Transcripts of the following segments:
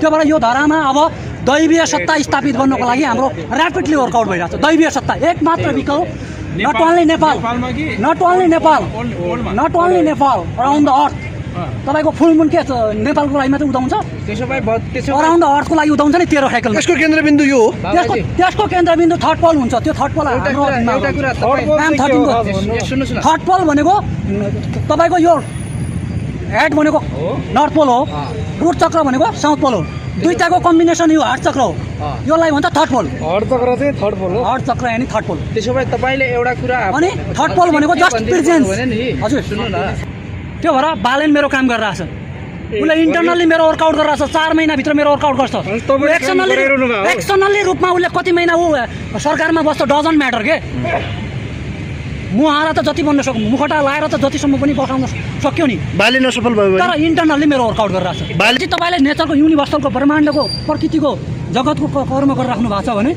त्योबाट यो धरामा अब दैवीय सत्ता स्थापित गर्नको लागि हाम्रो ऱ्यापिडली वर्कआउट भइरहेको छ। दैवीय सत्ता एकमात्र विकल्प not only Nepal around the earth. तपाईको फुल मुन के नेपालको लागि मात्रै उदाउँछ, अराउन्ड द अर्थको लागि उदाउँछ नि 13 साइकल। यसको केन्द्रबिन्दु यो हो। त्यसको केन्द्रबिन्दु थर्ड पोल हुन्छ। त्यो थर्ड पोल थर्ड पोल भनेको तपाईको यो हेड भनेको नर्थ पोल हो, रुट चक्र भनेको साउथ पोल हो। दुईटाको कम्बिनेसन यो हार्ट चक्र हो। योलाई भन्छ थर्ड पोल। हर चक्र चाहिँ थर्ड पोल हो। हर चक्र यानी थर्ड पोल। त्यसो भए तपाईले एउटा कुरा अनि थर्ड पोल भनेको जस्ट प्रेजेन्स। हजुर सुन्नु न, त्यो भएर बालेन मेरो काम गरिरहेछ। उसले इन्टरनल्ली मेरो वर्कआउट गरिरहेछ। 4 महिनाभित्र मेरो वर्कआउट गर्छ। एक्सटर्नल्ली रूपमा उसले कति महिना ऊ सरकारमा बस्छ डजन्ट म्याटर के। मुहारा त जति बन्न सक्यो, मुखटा लाएर त जतिसम्म पनि बसाउन सक्यो नि। बालेन असफल भयो तर इन्टरनल्ली मेरो वर्कआउट गरिरहेछ। बाले तपाईँले नेचरको युनिभर्सलको ब्रह्माण्डको प्रकृतिको जगतको कर्म गरिराख्नु भएको छ भने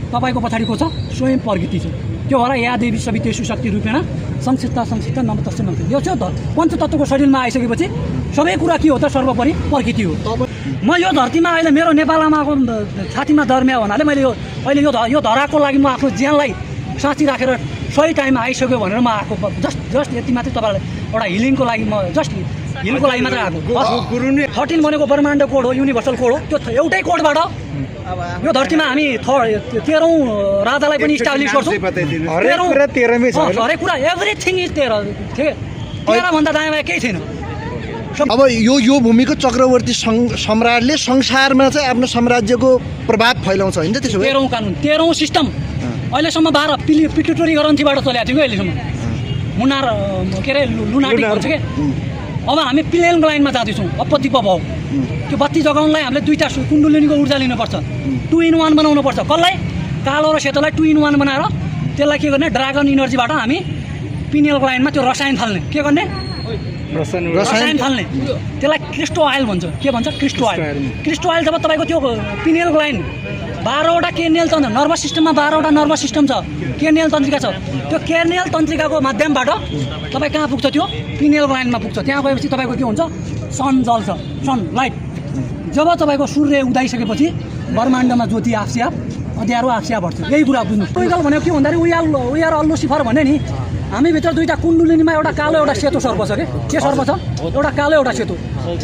तपाईँको पछाडिको छ स्वयं प्रकृति छ। त्यो भएर या देवी सवितेषु शक्ति रूपेण संक्षिप्त नमतस्य नमते। यो चाहिँ पञ्चतत्त्वको शरीरमा आइसकेपछि सबै कुरा के हो त सर्वोपरि प्रकृति हो। म यो धरतीमा अहिले मेरो नेपाल आमाको छातीमा दर्म्या हुनाले मैले अहिले यो धराको लागि म आफ्नो ज्यानलाई साँची राखेर सही टाइममा आइसक्यो भनेर म आएको। जस्ट यति मात्रै तपाईँलाई एउटा हिलिङको लागि म जस्ट हिलको लागि मात्रै आएको। 13 भनेको ब्रह्माण्ड कोड हो, युनिभर्सल कोड हो। त्यो एउटै कोडबाट यो धरतीमा हामी 13औं राजालाई पनि इस्टाब्लिस गर्छौँ। हरेक कुरा एभ्रिथिङ इज 13 भन्दा दायाँ बायाँ केही छैन। अब यो भूमिको चक्रवर्ती सम्राटले संसारमा चाहिँ आफ्नो साम्राज्यको प्रभाव फैलाउँछ होइन त्यसो भए 13औं कानुन 13औं सिस्टम अहिलेसम्म 12 पिट्युटरी ग्रन्थीबाट चलेको थियो अहिलेसम्म। मुनार के अरे लुनाटिक भन्छ के। अब हामी प्लेन लाइनमा जाँदैछौँ। अपत्ति प्रभाव त्यो बत्ती जगाउनलाई हामीले दुईटा कुण्डलिनीको ऊर्जा लिनुपर्छ। 2 in 1 बनाउनुपर्छ। कसलाई? कालो र सेतोलाई 2 in 1 बनाएर त्यसलाई के गर्ने ड्रागन इनर्जीबाट हामी पिनियल लाइनमा त्यो रसायन फाल्ने। के गर्ने? रसायन फाल्ने। त्यसलाई क्रिस्टो आयल भन्छ। के भन्छ? क्रिस्टो आयल। क्रिस्टो आयल जब तपाईँको त्यो पिनियल लाइन 12वटा केर्नियल तन्त्र नर्भस सिस्टममा 12वटा नर्भस सिस्टम छ, केर्नियल तन्त्रिका छ। त्यो केर्नियल तन्त्रिकाको माध्यमबाट तपाईँ कहाँ पुग्छ? त्यो पिनियल लाइनमा पुग्छ। त्यहाँ गएपछि तपाईँको के हुन्छ? सन जल्छ, सन लाइट। जब तपाईँको सूर्य उदाइसकेपछि ब्रह्माण्डमा ज्योति आफसिया अँध्यारो आफसिया बढ्छ। यही कुरा बुझ्नु। टोइकल भनेको के भन्दाखेरि वी आर अल लुसिफर भने नि। हामीभित्र दुईटा कुण्डलिनीमा एउटा कालो एउटा सेतो सर्प छ। के सर्प छ? एउटा कालो एउटा सेतो।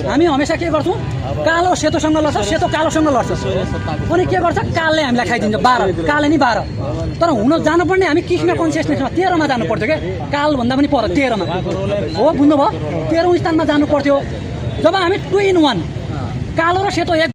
हामी हमेसा के गर्छौँ? कालो सेतोसँग लड्छ, सेतो कालोसँग लड्छ। अनि के गर्छ? कालले हामीलाई खाइदिन्छ। 12 काले नि 12। तर हुन जानुपर्ने हामी कृष्ण कन्सियसनेसमा 13मा जानु पर्थ्यो क्या। काल भन्दा पनि पर 13मा हो। बुझ्नुभयो? 13औं स्थानमा जानु पर्थ्यो। जब हामी 2 in 1 कालो र सेतो एक